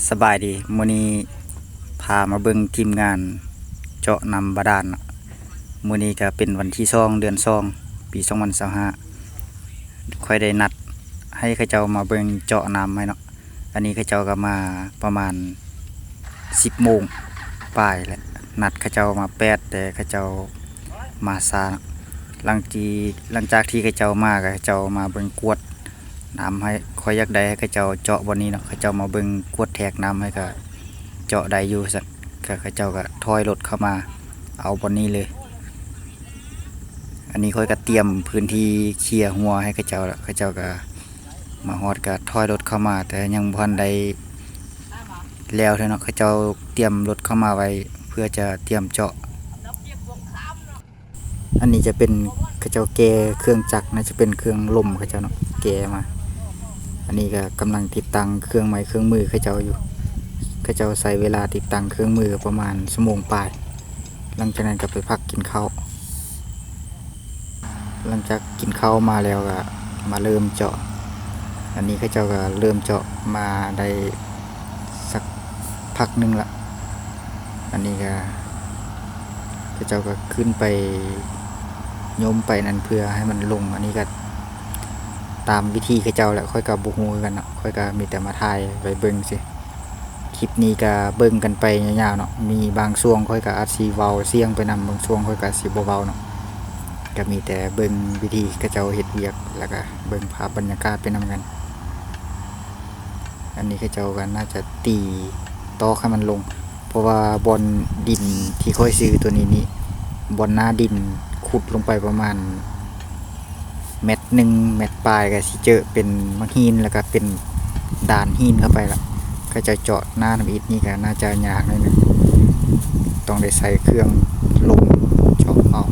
ສະບາຍດີ ມື້ນີ້ພາມາເບິ່ງທີມງານເຈາະນ້ຳບາດານເນາະ. ມື້ນີ້ກະເປັນວັນທີສອງ ເດືອນສອງ ປີສອງພັນຊາວຫ້າ ຂ້ອຍໄດ້ນັດໃຫ້ເຂົາເຈົ້າມາເບິ່ງເຈາະນ້ຳໃຫ້ເນາະ. ອັນນີ້ເຂົາເຈົ້າກະມາປະມານສິບໂມງປາຍແຫຼະ ນັດເຂົາເຈົ້າມາແປດ ແຕ່ເຂົາເຈົ້າມາຊ້າເນາະ. ຫຼັງທີ່ ຫຼັງຈາກທີ່ເຂົາເຈົ້າມາ ກະເຂົາເຈົ້າມາເບິ່ງກວດ ນຳໃຫ້ ຂ້ອຍຢາກໄດ້ໃຫ້ເຂົາເຈົ້າເຈາະບ່ອນນີ້ເນາະ. ເຂົາເຈົ້າມາເບິ່ງກວດແທກນ້ຳໃຫ້ ກະເຈາະໄດ້ຢູ່ຊັ້ນ ກະເຂົາເຈົ້າກະຖອຍລົດເຂົ້າມາເອົາບ່ອນນີ້ເລີຍ. ອັນນີ້ຂ້ອຍກະຕຽມພື້ນທີ່ເຄຍຮົ້ວໃຫ້ເຂົາເຈົ້າລະ ເຂົາເຈົ້າກະມາຮອດກະຖອຍລົດເຂົ້າມາ ແຕ່ຍັງບໍ່ທັນໄດ້ແລ້ວເທື່ອເນາະ. ເຂົາເຈົ້າຕຽມລົດເຂົ້າມາໄວ້ເພື່ອຈະຕຽມເຈາະ. ອັນນີ້ຈະເປັນ ເຂົາເຈົ້າແກ່ເຄື່ອງຈັກ ໜ້າຈະເປັນເຄື່ອງລົມເຂົາເຈົ້າເນາະ ແກ່ມາ. ອັນນີ້ກະກຳລັງຕິດຕັ້ງເຄື່ອງໄມ້ເຄື່ອງມືເຂົາເຈົ້າຢູ່. ເຂົາເຈົ້າໃຊ້ເວລາຕິດຕັ້ງເຄື່ອງມືປະມານຊົ່ວໂມງປາຍ. ຫຼັງຈາກນັ້ນກະໄປພັກກິນເຂົ້າ. ຫຼັງຈາກກິນເຂົ້າມາແລ້ວກະມາເລີ່ມເຈາະ. ອັນນີ້ເຂົາເຈົ້າກະເລີ່ມເຈາະມາໄດ້ ສັກພັກໜຶ່ງລະ. ອັນນີ້ກະເຂົາເຈົ້າກະຂຶ້ນໄປໂຍມໄປນັ້ນເພື່ອໃຫ້ມັນລົງ. ອັນນີ້ກະຕາມວິທີເຂົາເຈົ້າແຫຼະ ຂ້ອຍກະບໍ່ຮູ້ຄືກັນເນາະ ຂ້ອຍກະມີແຕ່ມາຖ່າຍໄວ້ເບິ່ງຊື່. ຄລິບນີ້ກະເບິ່ງກັນໄປຍາວໆເນາະ ມີບາງຊ່ວງຂ້ອຍກະອາດຊິເວົ້າສຽງໄປນຳ ບາງຊ່ວງຂ້ອຍກະຊິບໍ່ເວົ້າເນາະ. ກະມີແຕ່ເບິ່ງວິທີເຂົາເຈົ້າເຮັດວຽກ ແລ້ວກະເບິ່ງພາບບັນຍາກາດໄປນຳກັນ. ອັນນີ້ເຂົາເຈົ້າກະໜ້າຈະຕີຕອກໃຫ້ມັນລົງ ເພາະວ່າບ່ອນດິນທີ່ຂ້ອຍຊື້ໂຕນີ້ນີ້ ບ່ອນໜ້າດິນຂຸດລົງໄປປະມານແມັດໜຶ່ງ ແມັດປາຍ ກະຊິເຈີເປັນໝາກຫີນ ແລ້ວກະເປັນດານຫີນເຂົ້າໄປລະ. ເຂົາເຈົ້າເຈາະໜ້າທຳອິດນີ້ກະໜ້າຈະຍາກໜ້ອຍໜຶ່ງ ຕ້ອງໄດ້ໃຊ້ເຄື່ອງລົມເຈາະເອົາ.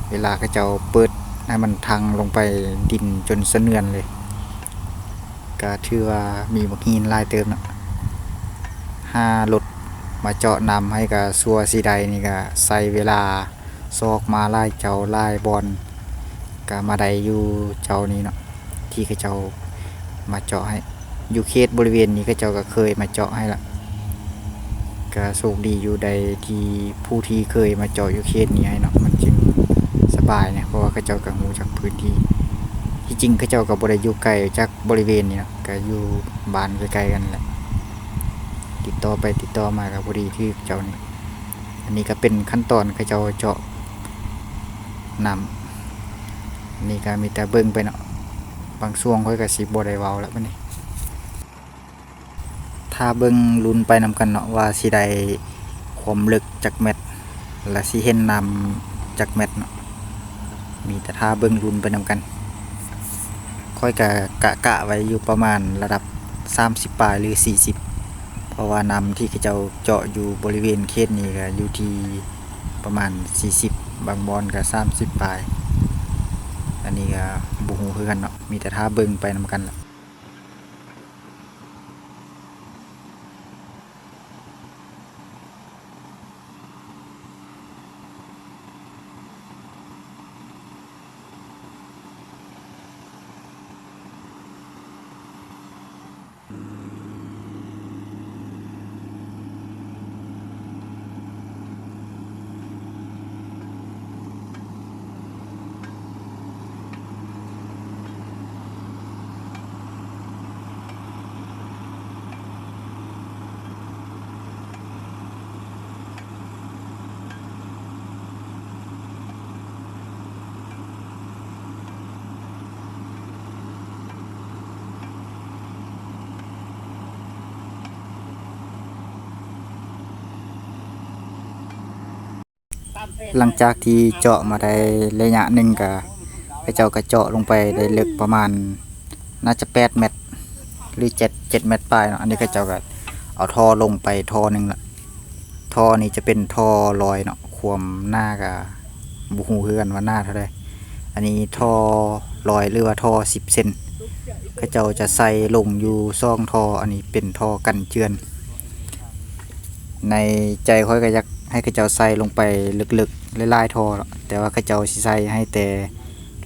ເວລາເຂົາເຈົ້າເປີດໃຫ້ມັນທັ່ງລົງໄປດິນຈົນສະເໜືອນເລີຍ ກະຖືວ່າມີໝາກຫີນຫຼາຍເຕີບເນາະ. ຫາລົດມາເຈາະນ້ຳໃຫ້ກະຊົ່ວຊິໄດ້ນີ້ກະໃຊ້ເວລາຊອກມາຫຼາຍເຈົ້າຫຼາຍບ່ອນ ກະມາໄດ້ຢູ່ເຈົ້ານີ້ເນາະ ທີ່ເຂົາເຈົ້າມາເຈາະໃຫ້. ຢູ່ເຂດບໍລິເວນນີ້ເຂົາເຈົ້າກະເຄີຍມາເຈາະໃຫ້ລະ ກະໂຊກດີຢູ່ໄດ້ທີ່ຜູ້ທີ່ເຄີຍມາເຈາະຢູ່ເຂດນີ້ໃຫ້ເນາະ ມັນຈຶ່ງສະບາຍນະ ເພາະວ່າເຂົາເຈົ້າກະຮູ້ຈັກພື້ນທີ່. ທີ່ຈິງເຂົາເຈົ້າກະບໍ່ໄດ້ຢູ່ໄກຈາກບໍລິເວນນີ້ເນາະ ກະຢູ່ບ້ານໃກ້ໆກັນແຫຼະ ຕິດຕໍ່ໄປຕິດຕໍ່ມາກະພໍດີຖືກເຈົ້ານີ້. ອັນນີ້ກະເປັນຂັ້ນຕອນເຂົາເຈົ້າເຈາະນ້ຳ ອັນນີ້ກະມີແຕ່ເບິ່ງໄປເນາະ ບາງຊ່ວງຂ້ອຍກະຊິບໍ່ໄດ້ເວົ້າລະບາດນີ້. ຖ້າເບິ່ງລຸ້ນໄປນຳກັນເນາະ ວ່າຊິໄດ້ຄວາມເລິກຈັກແມັດ ແລະ ຊິເຫັນນ້ຳຈັກແມັດເນາະ ມີແຕ່ຖ້າເບິ່ງລຸ້ນໄປນຳກັນ. ຂ້ອຍກະກະກະໄວ້ຢູ່ປະມານລະດັບສາມສິບປາຍ ຫຼື ສີ່ສິບ ເພາະວ່ານ້ຳທີ່ເຂົາເຈົ້າເຈາະຢູ່ບໍລິເວນເຂດນີ້ກະຢູ່ທີ່ປະມານສີ່ສິບ ບາງບ່ອນກະສາມສິບປາຍ. ອັນນີ້ກະບໍ່ຮູ້ຄືກັນເນາະ ມີແຕ່ຖ້າເບິ່ງໄປນຳກັນລະ. ຫຼັງຈາກທີ່ເຈາະມາໄດ້ໄລຍະໜຶ່ງກະ ເຂົາເຈົ້າກະເຈາະລົງໄປໄດ້ເລິກປະມານ ໜ້າຈະແປດແມັດ ຫຼື ເຈັດ ເຈັດແມັດປາຍເນາະ. ອັນນີ້ເຂົາເຈົ້າກະເອົາທໍ່ລົງໄປທໍ່ໜຶ່ງລະ ທໍ່ນີ້ຈະເປັນທໍ່ລອຍເນາະ ຄວາມໜາກະບໍ່ຮູ້ຄືກັນວ່າໜາເທົ່າໃດ. ອັນນີ້ທໍ່ລອຍ ຫຼືວ່າທໍ່ສິບເຊັນ ເຂົາເຈົ້າຈະໃສ່ລົງຢູ່ສອງທໍ່. ອັນນີ້ເປັນທໍ່ກັນເຈື່ອນ. ໃນໃຈຂ້ອຍກະຢາກໃຫ້ເຂົາເຈົ້າໃສ່ລົງໄປເລິກໆ ຫຼາຍໆທໍ່ເນາະ ແຕ່ວ່າເຂົາເຈົ້າຊິໃສ່ໃຫ້ແຕ່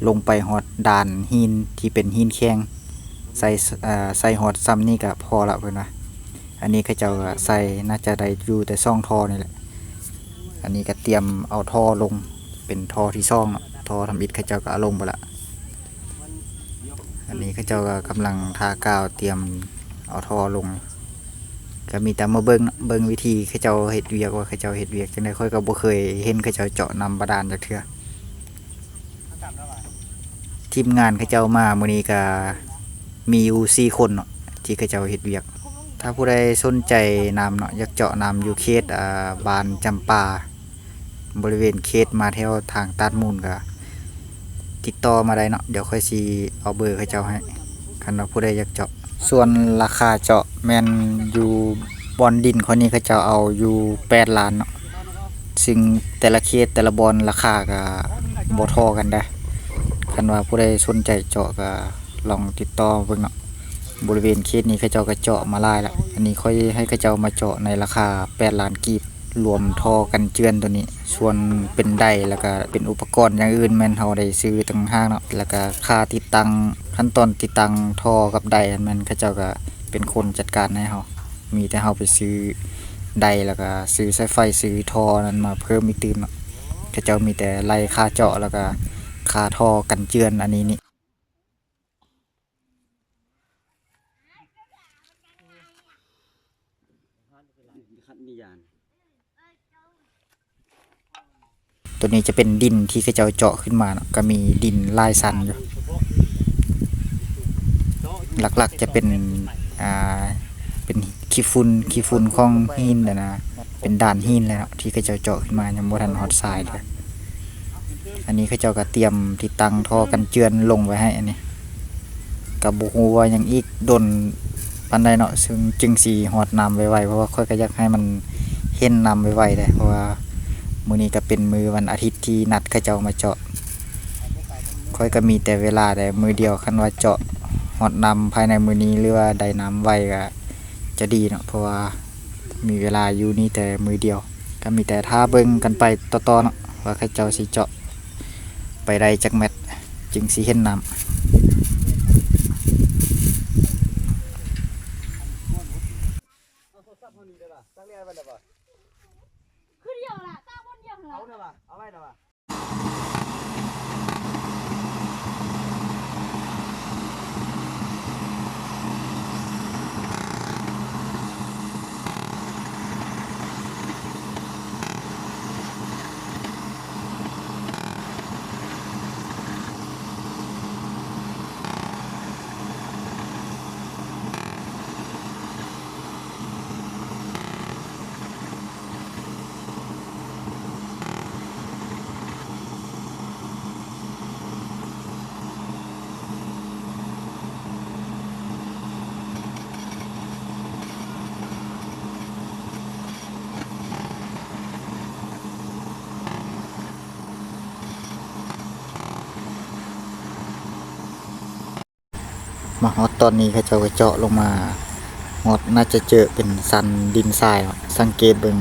ລົງໄປຮອດດານຫີນທີ່ເປັນຫີນແຂງ ໃສ່ ເອີ ໃສ່ຮອດຊ່ຳນີ້ກະພໍລະເພິ່ນວ່າ. ອັນນີ້ເຂົາເຈົ້າກະໃສ່ ໜ້າຈະໄດ້ຢູ່ແຕ່ສອງທໍ່ນີ້ແຫຼະ. ອັນນີ້ກະຕຽມເອົາທໍ່ລົງ ເປັນທໍ່ທີສອງເນາະ, ທໍ່ທຳອິດເຂົາເຈົ້າກະເອົາລົງໄປລະ. ອັນນີ້ເຂົາເຈົ້າກະກຳລັງທາກາວ ຕຽມເອົາທໍ່ລົງ. ກະມີແຕ່ມາເບິ່ງເນາະ ເບິ່ງວິທີເຂົາເຈົ້າເຮັດວຽກ ວ່າເຂົາເຈົ້າເຮັດວຽກຈັ່ງໃດ. ຂ້ອຍກະບໍ່ເຄີຍເຫັນເຂົາເຈົ້າເຈາະນ້ຳບາດານຈັກເທື່ອ. ທີມງານເຂົາເຈົ້າມາມື້ນີ້ກະມີຢູ່ສີ່ຄົນເນາະ ທີ່ເຂົາເຈົ້າເຮັດວຽກ. ຖ້າຜູ້ໃດສົນໃຈນ້ຳເນາະ ຢາກເຈາະນ້ຳຢູ່ເຂດ ເອີ ບ້ານຈຳປາ ບໍລິເວນເຂດມາແຖວທາງຕາດມູນກະຕິດຕໍ່ມາໄດ້ເນາະ, ດຽວຂ້ອຍຊິເອົາເບີເຂົາເຈົ້າໃຫ້ ຄັນວ່າຜູ້ໃດຢາກເຈາະ. ສ່ວນລາຄາເຈາະແມ່ນຢູ່ບ່ອນດິນຂ້ອຍນີ້ ເຂົາເຈົ້າເອົາຢູ່ແປດລ້ານເນາະ, ຊຶ່ງແຕ່ລະເຂດແຕ່ລະບ່ອນລາຄາກະບໍ່ທໍ່ກັນເດີ້. ຄັນວ່າຜູ້ໃດສົນໃຈເຈາະກະລອງຕິດຕໍ່ເບິ່ງເນາະ. ບໍລິເວນເຂດນີ້ເຂົາເຈົ້າກະເຈາະມາຫຼາຍລະ. ອັນນີ້ຂ້ອຍໃຫ້ເຂົາເຈົ້າມາເຈາະໃນລາຄາແປດລ້ານກີບ ລວມທໍ່ກັນເຈື່ອນໂຕນີ້, ສ່ວນເປັນໄດ ແລ້ວກະເປັນອຸປະກອນຢ່າງອື່ນແມ່ນເຮົາໄດ້ຊື້ຕ່າງຫາກເນາະ, ແລ້ວກະຄ່າຕິດຕັ້ງ ຂັ້ນຕອນຕິດຕັ້ງທໍ່ກັບໄດຫັ້ນແມ່ນເຂົາເຈົ້າກະເປັນຄົນຈັດການໃຫ້ເຮົາ, ມີແຕ່ເຮົາໄປຊື້ໄດ ແລ້ວກະຊື້ສາຍໄຟ ຊື້ທໍ່ນັ້ນມາເພີ່ມອີກຕື່ມເນາະ. ເຂົາເຈົ້າມີແຕ່ໄລ່ຄ່າເຈາະ ແລ້ວກະຄ່າທໍ່ກັນເຈື່ອນອັນນີ້ນີ້. ໂຕນີ້ຈະເປັນດິນທີ່ເຂົາເຈົ້າເຈາະຂຶ້ນມາເນາະ, ກະມີດິນຫຼາຍຊັ້ນຢູ່. ຫຼັກໆຈະເປັນ ອ່າ ເປັນຂີ້ຝຸ່ນ ຂີ້ຝຸ່ນຂອງຫີນຫັ້ນນະ, ເປັນດານຫີນແຫຼະເນາະ ທີ່ເຂົາເຈົ້າເຈາະຂຶ້ນມາ ຍັງບໍ່ທັນຮອດຊາຍເທື່ອ. ອັນນີ້ເຂົາເຈົ້າກະຕຽມຕິດຕັ້ງທໍ່ກັນເຈື່ອນລົງໄວ້ໃຫ້. ອັນນີ້ກະບໍ່ຮູ້ວ່າຍັງອີກດົນປານໃດເນາະ ຊຶ່ງຈຶ່ງຊິຮອດນ້ຳໄວໆ, ເພາະວ່າຂ້ອຍກະຢາກໃຫ້ມັນເຫັນນ້ຳໄວໆເດ້, ເພາະວ່າມື້ນີ້ກະເປັນມື້ວັນອາທິດທີ່ນັດເຂົາເຈົ້າມາເຈາະ. ຂ້ອຍກະມີແຕ່ເວລາແຕ່ມື້ດຽວ, ຄັນວ່າເຈາະຮອດນ້ຳພາຍໃນມື້ນີ້ ຫຼືວ່າໄດ້ນ້ຳໄວກະຈະດີເນາະ, ເພາະວ່າ ມີເວລາຢູ່ນີ້ແຕ່ມື້ດຽວ, ກະມີແຕ່ຖ້າເບິ່ງກັນໄປຕໍ່ໆເນາະ ວ່າເຂົາເຈົ້າຊິເຈາະໄປໄດ້ຈັກແມັດ ຈຶ່ງຊິເຫັນນ້ຳ. ມາຮອດຕອນນີ້ເຂົາເຈົ້າກະເຈາະລົງມາຮອດ ໜ້າຈະເຈີເປັນຊັ້ນດິນຊາຍເນາະ. ສັງເກດເບິ່ງ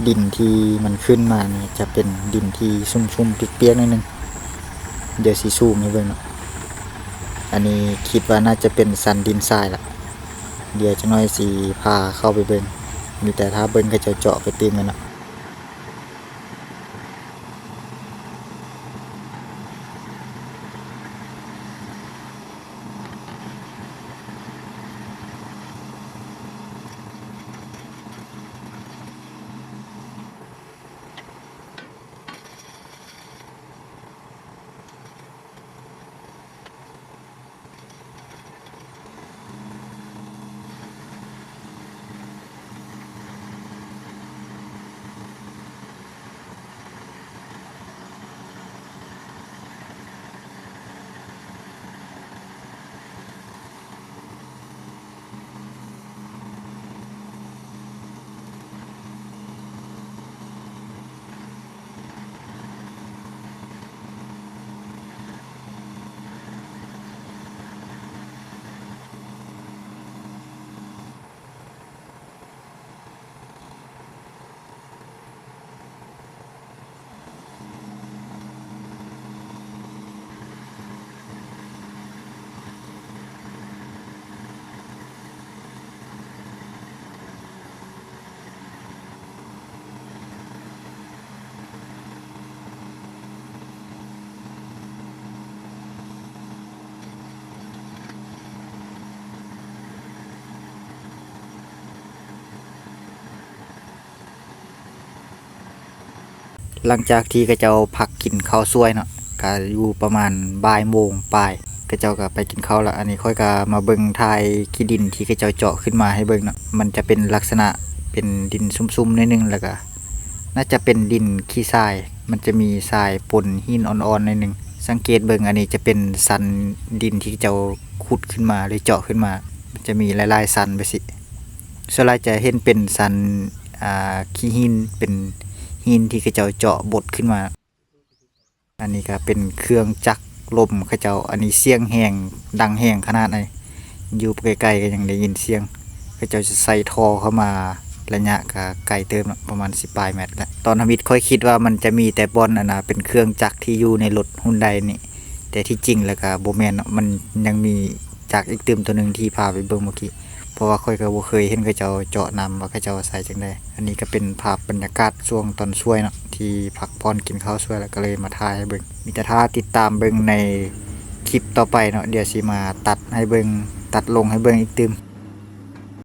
ດິນທີ່ມັນຂຶ້ນມານີ້ ຈະເປັນດິນທີ່ຊຸ່ມໆປຽກໆໜ້ອຍໜຶ່ງ, ດຽວຊິຊູມໃຫ້ເບິ່ງເນາະ. ອັນນີ້ຄິດວ່າໜ້າຈະເປັນຊັ້ນດິນຊາຍລະ, ດຽວຈັກໜ້ອຍຊິພາເຂົ້າໄປເບິ່ງ, ມີແຕ່ຖ້າເບິ່ງເຂົາເຈົ້າເຈາະໄປຕື່ມກັນເນາະ. ຫຼັງຈາກທີ່ເຂົາເຈົ້າພັກກິນເຂົ້າສວຍເນາະ ກະຢູ່ປະມານບ່າຍໂມງປາຍ ເຂົາເຈົ້າກະໄປກິນເຂົ້າລະ. ອັນນີ້ຂ້ອຍກະມາເບິ່ງຖ່າຍຂີ້ດິນທີ່ເຂົາເຈົ້າເຈາະຂຶ້ນມາໃຫ້ເບິ່ງເນາະ ມັນຈະເປັນລັກສະນະເປັນດິນຊຸ່ມໆໜ້ອຍໜຶ່ງ ແລ້ວກະໜ້າຈະເປັນດິນຂີ້ຊາຍ ມັນຈະມີຊາຍປົນຫີນອ່ອນໆໜ້ອຍໜຶ່ງ. ສັງເກດເບິ່ງ ອັນນີ້ຈະເປັນສັນດິນທີ່ເຂົາເຈົ້າຂຸດຂຶ້ນມາ ຫຼືເຈາະຂຶ້ນມາ ມັນຈະມີຫຼາຍໆສັນແບບຊີ້. ສ່ວນຫຼາຍຈະເຫັນເປັນສັນ ອ່າ ຂີ້ຫີນ ເປັນຫີນທີ່ເຂົາເຈົ້າເຈາະບົດຂຶ້ນມາ. ອັນນີ້ກະເປັນເຄື່ອງຈັກລົມເຂົາເຈົ້າ ອັນນີ້ສຽງແຮງ ດັງແຮງຂະໜາດໃດ ຢູ່ໃກ້ໆກະຍັງໄດ້ຍິນສຽງ. ເຂົາເຈົ້າຈະໃສ່ທໍ່ເຂົ້າມາ ໄລຍະກະໄກເຕີບເນາະ ປະມານສິບປາຍແມັດແຫຼະ. ຕອນທຳອິດຂ້ອຍຄິດວ່າມັນຈະມີແຕ່ບ່ອນ ອັນນ່າ ເປັນເຄື່ອງຈັກທີ່ຢູ່ໃນລົດຮຸນໄດນີ້ ແຕ່ທີ່ຈິງແລ້ວກະບໍ່ແມ່ນເນາະ ມັນຍັງມີຈັກອີກຕື່ມໂຕໜຶ່ງທີ່ພາໄປເບິ່ງເມື່ອກີ້ ເພາະວ່າຂ້ອຍກະບໍ່ເຄີຍເຫັນເຂົາເຈົ້າເຈາະນຳວ່າເຂົາເຈົ້າໃສ່ຈັ່ງໃດ. ອັນນີ້ກະເປັນພາບບັນຍາກາດຊ່ວງຕອນສວຍເນາະ ທີ່ພັກຜ່ອນກິນເຂົ້າສວຍ ແລ້ວກະເລີຍມາຖ່າຍໃຫ້ເບິ່ງ. ມີແຕ່ຖ້າຕິດຕາມເບິ່ງໃນຄລິບຕໍ່ໄປເນາະ ດຽວຊິມາຕັດໃຫ້ເບິ່ງ ຕັດລົງໃຫ້ເບິ່ງອີກຕື່ມ.